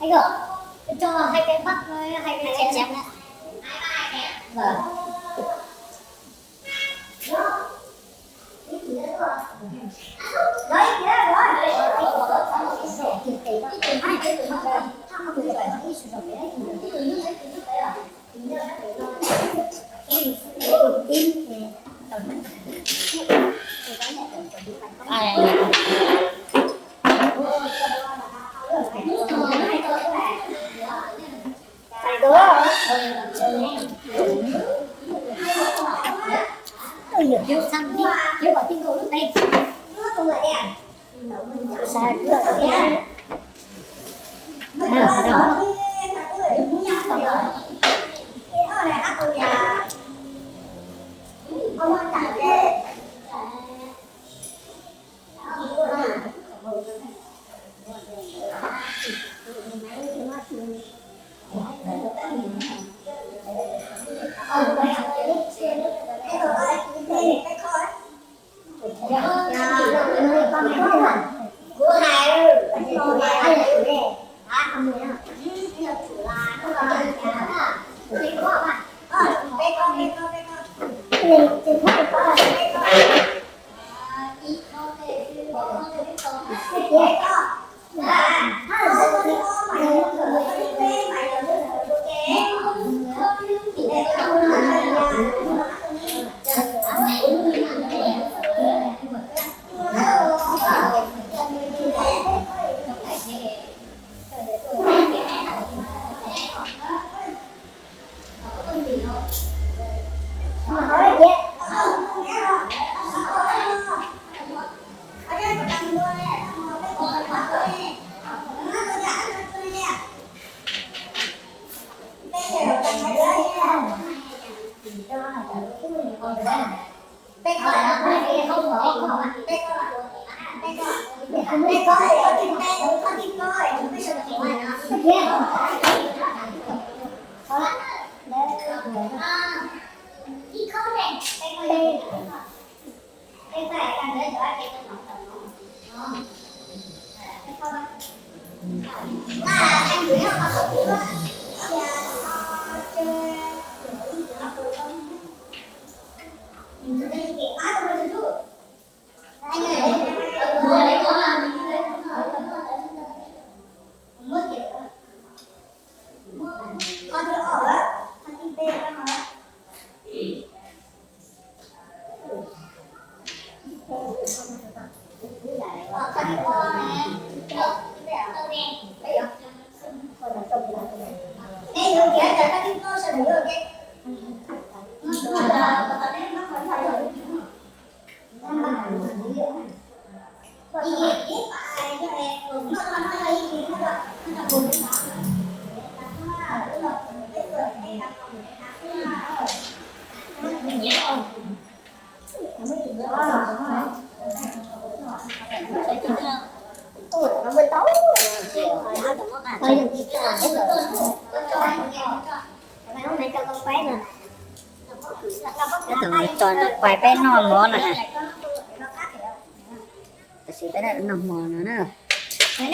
Ej, koj tso hais tias Bắc, hais tias chém chém. Vâng. Tus tso pais peb noj mov na. Tab sis peb noj mov no na. Peb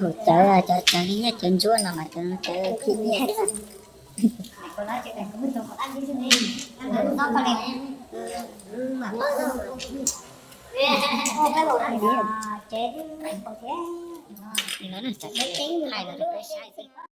haus cawv, cov cawv li nyiaj cawv ntsuab no mas cov cawv phim nyiaj. Li no na, tsam peb hais no rau peb saib xwb.